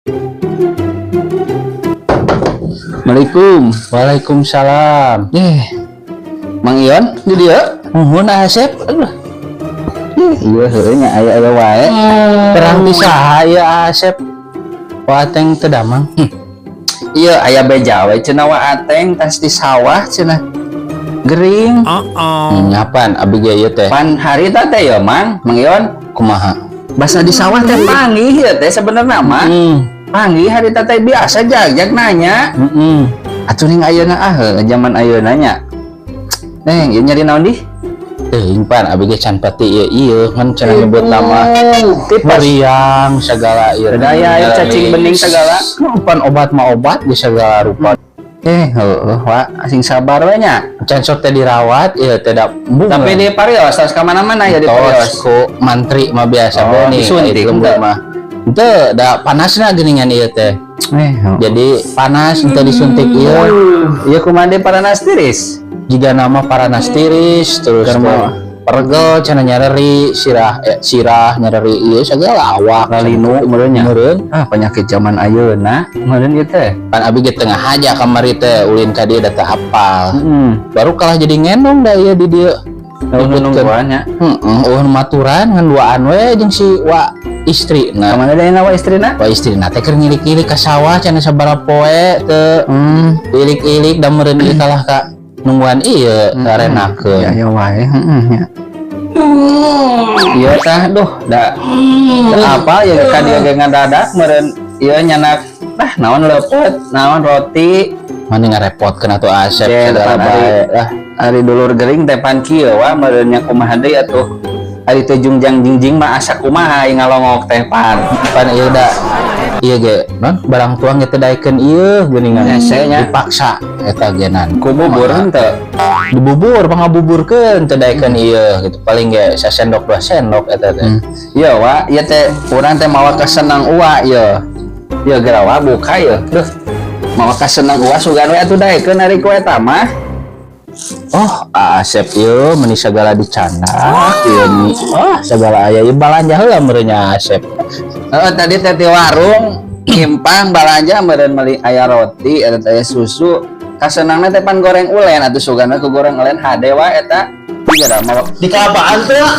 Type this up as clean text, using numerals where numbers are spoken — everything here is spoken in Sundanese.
Assalamualaikum. Waalaikumsalam. Eh, Mang Ion di dieu? Muhun, Asep. Aduh. Iya, heueuh nya, aya-aya wae. Terang di saha ya, Asep? Wa Ateng teu damang. Iya, aya beja we cenah, Wa Ateng tas di sawah cenah. Gering. Nyapan abi ge ieu teh. Pan harita teh ya, Mang, Mang Ion. Kumaha? Basa di sawah teh panggih ya teh sebenarnya mah. Panggih harita teh biasa jagjag nanya. Atuh ning ayeuna, ah heuh, zaman ayeuna nya. Neng, ieu nyari naon di? Teuing, pan abi ge can pati ieu ieu kan cenah nyebut nama Tipes. Meriang segala ieu. Daya ieu cacing bening segala. Pan obat mah obat di segala rupa. Eh, heueuh, Wa, sing sabar we nya. Can sok teh dirawat ieu teh da embung. Tapi di parios tos ka mana-mana ya di parios. Tos ku mantri mah biasa. Oh, boni disuntik lembur henteu? Mah. Henteu, da panasna geuningan ieu teh. Eh, heueuh. Jadi panas henteu disuntik ieu. Ieu kumaha deui, paranas tiris? Jika nama paranas tiris terus Keur teh peregel cenah, nyareri sirah, sirah nyareri ieu segala awak. Lalinu meureun nya. Meureun. Ah, penyakit zaman ayeuna meureun ieu teh. Pan abi ge tengah aja kamari teh ulin ka dieu da teu hafal. Baru kalah jadi ngendong da ieu di dieu. Nyebutkeun. Nungguan Nya. Heeh, euweuh maturan ngan duaan we jeung si wa istri nah. Kamana deui wa istrina? Wa istrina teh keur ngilik-ilik ka sawah cenah sabaraha poe teu ilik-ilik, da meureun ieu kalah ka nungguan ieu karenakeun. Ya ya wae, heeh nya. Iya tah, duh, da, da apa ya ka dieu ge ngadadak meureun ieu nyanak ah naon leupeut, naon roti. Mana ngarepotkeun atuh, Asep, Cek, segala pan bae lah. Ari dulur gering teh pan kieu wa meureun nya, kumaha deui atuh. Ari teu jungjang jingjing mah asa kumaha ieu ngalongok teh pan. Pan ieu da ieu ge non barang tuang ge teu daekeun ieu geuningan. Hese nya. Dipaksa eta genan. Ku bubur henteu? Dibubur, pangabuburkeun teu daekeun ieu gitu, paling ge sasendok 2 sendok eta teh. Iya wa, ieu teh urang teh mawa kasenang uwa ieu. Ieu geura wa buka ieu. Duh. Mawa kasenang uwa, sugan we atuh daekeun ari ku eta mah. Oh, Asep ieu meuni segala dicandak ieu ni. Oh, segala aya ieu, balanja heula meureun nya, Asep. Heeh, tadi teh di warung Impang balanja meureun meuli aya roti, eta teh susu. Kasenangna teh pan goreng ulen atuh, sugan we ku goreng ulen hade wa eta. Geura mawa Di kelapaan tuh.